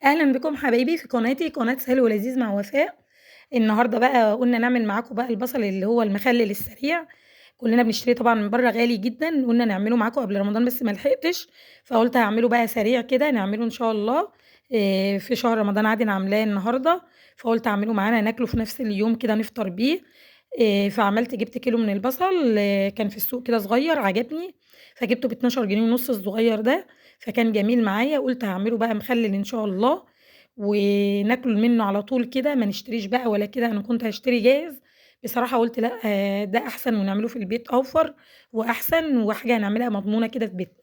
أهلًا بكم حبايبي في قناتي، قناة سهل ولذيذ مع وفاء. النهارده بقى قُلنا نعمل معاكم بقى البصل اللي هو المخلل السريع، كلنا بنشتريه طبعًا من برّه غالي جدًا، قُلنا نعمله معاكم قبل رمضان بس ما لحقتش، فقُلت هاعمله بقى سريع كده نعمله إن شاء الله في شهر رمضان عادي أنا عاملاه النهارده، فقُلت أعمله معانا ناكله في نفس اليوم كده نفطر بيه. فعملت جِبت كيلو من البصل كان في السوق كده صغير عجبني، فجِبته ب12 جنيه ونُص الصغير ده، فكان جميل معايا، قُلت هاعمله بقى مخلل إن شاء الله، وناكل منه على طول كده، ما نشتريش بقى ولا كده، أنا كنت هاشتري جاهز، بصراحة قُلت لأ، ده أحسن ونعمله في البيت أوفر وأحسن، وحاجة هنعملها مضمونة كده في بيتنا.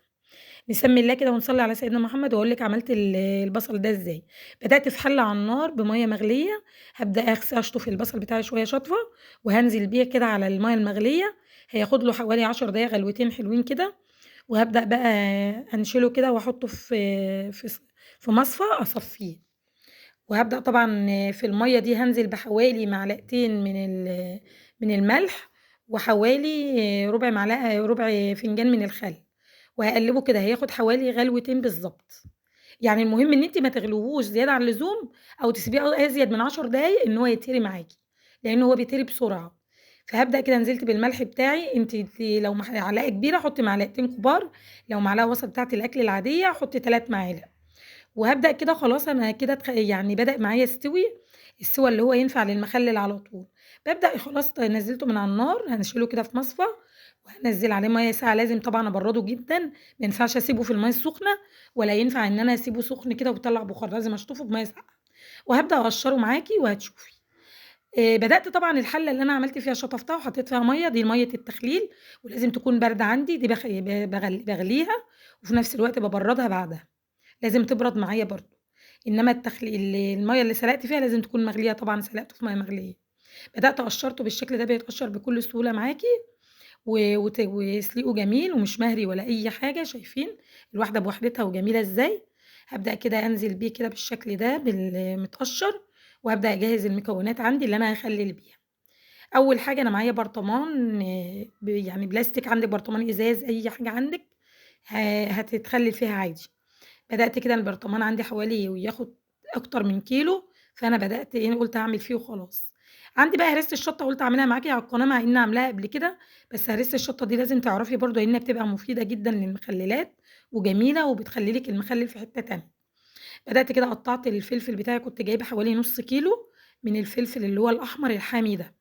نسمي الله كده ونصلي على سيدنا محمد، وأقول لِك عملت البصل ده إزاي. بدأت في حلة على النار بمَيّة مغلية، هابدأ أشطف البصل بتاعي شوية شطفة، وهانزل بيه كده على المَيّة المغلية، هياخد له حوالي 10 دقايق غلوتين حلوين كده، وهابدأ بقى أنشله كده وأحطه في مصفى أصفيه. وهابدأ طبعًا في المَيّة دي هانزل بحوالي معلقتين من الملح، وحوالي ربع معلقة ربع فنجان من الخل، وهاقلبه كده هياخد حوالي غلوتين بالضبط. يعني المهم إن أنتِ ما تغليهوش زيادة عن اللزوم أو تسيبيه أزيد من 10 دقايق إن هو يتهري معاكِ، لإن هو بيتهري بسرعة. فهابدأ كده نزلت بالملح بتاعي، أنتِ لو معلقة كبيرة حطي معلقتين كبار، لو معلقة وسط بتاعة الأكل العادية حطي 3 معالق. وهابدأ كده خلاص أنا كده يعني بدأ معايا يستوي، السوى اللي هو ينفع للمخلل على طول. بابدأ خلاص نزلته من على النار، هنشيله كده في مصفى، وهنزل عليه مية ساقعة، لازم طبعًا أبرده جدًا، ما ينفعش أسيبه في المية السخنة، ولا ينفع إن أنا أسيبه سخن كده وبيطلع بخار، لازم أشطفه بمية ساقعة. وهابدأ أقشره معاكِ وهتشوفي. بدأت طبعًا الحلة اللي أنا عملت فيها شطفتها وحطيت فيها مية، دي مية التخليل، ولازم تكون باردة عندي، دي بغليها وفي نفس الوقت بابردها بعدها، لازم تبرد معايا برضه. إنما المية اللي سلقت فيها لازم تكون مغلية، طبعًا سلقته في مية مغلية. بدأت قشرته بالشكل ده، بيتقشر بكل سهولة معاكِ، وسليقه جميل ومش مهري ولا أي حاجة، شايفين الواحدة بوحدتها وجميلة إزاي. هابدأ كده أنزل بيه كده بالشكل ده بالمتقشر، وهابدأ أجهز المكونات عندي اللي أنا هخلل بيها. أول حاجة أنا معايا برطمان، يعني بلاستيك، عندك برطمان إزاز، أي حاجة عندك هتتخلل فيها عادي. بدأت كده البرطمان عندي حوالي وياخد أكتر من كيلو، فأنا بدأت قلت هاعمل فيه وخلاص. عندي بقى هريسة الشطة، قلت أعملها معاكِ على القناة مع إني عاملاها قبل كده، بس هريسة الشطة دي لازم تعرفي برضه إنها بتبقى مفيدة جدًا للمخللات وجميلة، وبتخلي لِك المخلل في حتة تانية. بدأت كده قطعت الفلفل بتاعي، كنت جايبة حوالي نص كيلو من الفلفل اللي هو الأحمر الحامي ده.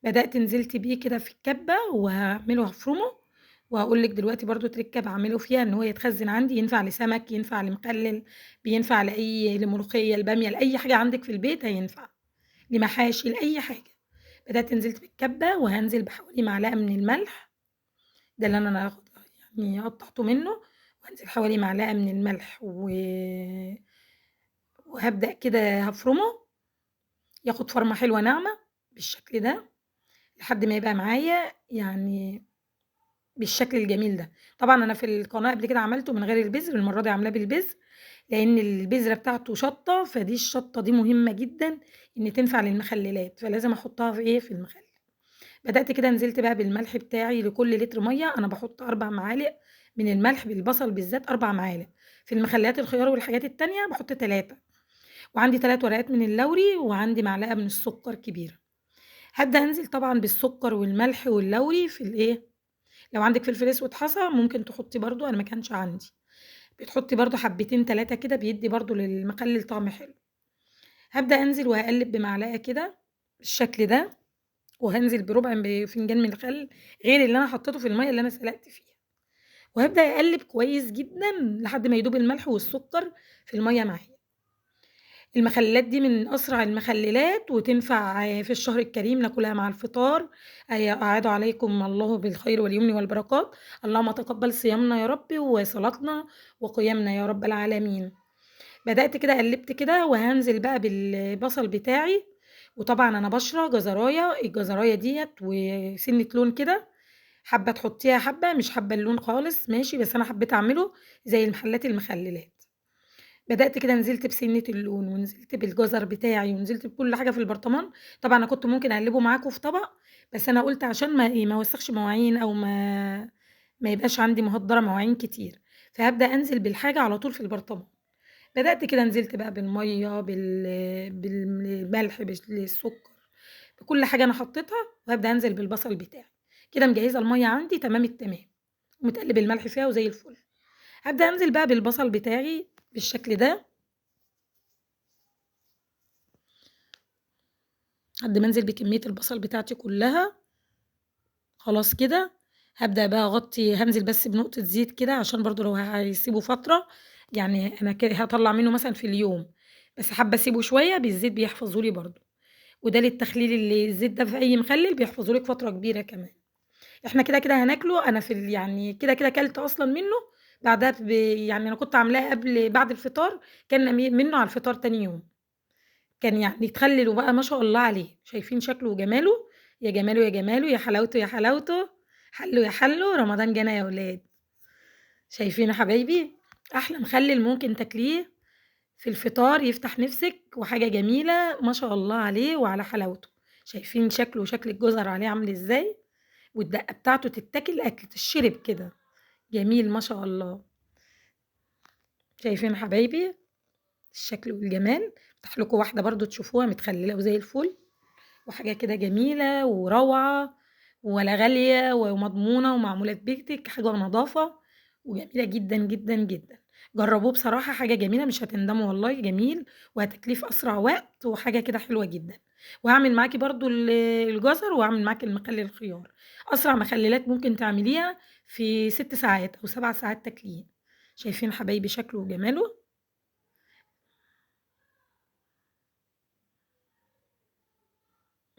بدأت نزلت بيه كده في الكبة، وهعمله هفرمه، وهقول لك دلوقتي برضو تريكة بعمله فيها إن هو يتخزن عندي، ينفع لسمك، ينفع لمخلل، بينفع لملوخية، لبامية، لأي حاجة عندك في البيت هينفع، لمحاشي، لأي حاجة. بدأت نزلت بالكبة، وهنزل بحوالي معلقة من الملح، ده اللي أنا هاخد قطعته منه، وهنزل حوالي معلقة من الملح، وهبدأ كده هفرمه، ياخد فرمة حلوة ناعمة بالشكل ده لحد ما يبقى معايا بالشكل الجميل ده. طبعا انا في القناة قبل كده عملته من غير البذر، المرة دي عاملاه بالبذر لان البذرة بتاعته شطة، فدي الشطة دي مهمة جدا ان تنفع للمخللات، فلازم احطها في ايه، في المخلل. بدأت كده نزلت بقى بالملح بتاعي لكل لتر مية، انا بحط 4 معالق من الملح، بالبصل بالذات 4 معالق، في المخللات الخيار والحاجات التانية بحط 3، وعندي 3 ورقات من اللوري، وعندي معلقة من السكر كبيرة. هبدأ انزل طبعا بالسكر والملح واللوري في الايه، لو عندك فلفل اسود حصى ممكن تحطي برضو، انا ما كانش عندي، بتحطي برضو حبتين 3 كده، بيدي برضو للمخلل طعم حلو. هبدأ انزل وهقلب بمعلقة كده بالشكل ده، وهنزل بربع فنجان من الخل غير اللي انا حطيته في المية اللي انا سلقت فيها، وهبدأ اقلب كويس جدا لحد ما يدوب الملح والسكر في المية معايا. المخللات دي من أسرع المخللات، وتنفع في الشهر الكريم ناكلها مع الفطار. أعاد عليكم الله بالخير واليمن والبركات، اللهم تقبل صيامنا يا رب وصلاتنا وقيامنا يا رب العالمين. بدأت كده قلبت كده، وهنزل بقى بالبصل بتاعي، وطبعا أنا بشرة جزراية، الجزراية ديت وسنة لون كده، حابة تحطيها حبة، مش حابة اللون خالص ماشي، بس أنا حبيت أعمله زي المحلات المخللات. بدأت كده نزلت بسنة اللون، ونزلت بالجزر بتاعي، ونزلت بكل حاجة في البرطمان. طبعا أنا كنت ممكن أقلبه معاكم في طبق، بس أنا قلت عشان ما أوسخش مواعين، أو ما يبقاش عندي مهدرة مواعين كتير، فهبدأ أنزل بالحاجة على طول في البرطمان. بدأت كده نزلت بقى بالمَيّة، بالملح، بالسكر، بكل حاجة أنا حطيتها، وهابدأ أنزل بالبصل بتاعي. كده مجهزة المَيّة عندي تمام التمام، ومتقلب الملح فيها وزي الفل. هابدأ أنزل بقى بالبصل بتاعي بالشكل ده. لحد ما أنزل بكمية البصل بتاعتي كلها. خلاص كده هابدأ بقى أغطي، هانزل بس بنقطة زيت كده عشان برضه لو هيسيبه فترة، يعني أنا كده هاطلّع منه مثلًا في اليوم، بس حابة أسيبه شوية بالزيت بيحفظه لي برضه، وده للتخليل اللي الزيت ده في أي مخلل بيحفظه لِك فترة كبيرة كمان. إحنا كده كده هناكله، أنا في يعني كده كده كلت أصلًا منه بعدها يعني أنا كنت عاملاه قبل بعد الفطار، كلنا منه على الفطار تاني يوم. كان يعني اتخلل وبقى ما شاء الله عليه، شايفين شكله وجماله؟ يا جماله يا جماله، يا حلاوته يا حلاوته، حلو يا حلو، رمضان جانا يا ولاد. شايفين يا حبايبي؟ أحلى مخلل ممكن تاكليه في الفطار، يفتح نفسك، وحاجة جميلة ما شاء الله عليه وعلى حلاوته. شايفين شكله وشكل الجزر عليه عامل ازاي؟ والدقة بتاعته تتاكل أكل، تشرب كده، جميل ما شاء الله. شايفين يا حبايبي الشكل والجمال؟ افتح لكم واحدة برضو تشوفوها متخللة وزي الفل، وحاجة كده جميلة وروعة، ولا غالية ومضمونة ومعمولة في بيتك، حاجة ونظافة وجميلة جدا جدا جدا. جربوه بصراحة، حاجة جميلة مش هتندموا والله، جميل وهتاكليه في أسرع وقت، وحاجة كده حلوة جدا. وهعمل معاكي برضو الجزر، وهعمل معاكي المخلل الخيار، أسرع مخللات ممكن تعمليها في 6 ساعات أو 7 ساعات تاكليه. شايفين حبايبي شكله وجماله؟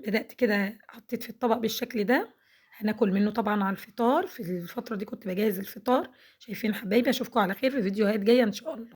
بدأت كده حطيت في الطبق بالشكل ده، هناكل منه طبعا على الفطار. في الفترة دي كنت بجهز الفطار. شايفين حبايبي؟ اشوفكم على خير في فيديوهات جاية ان شاء الله.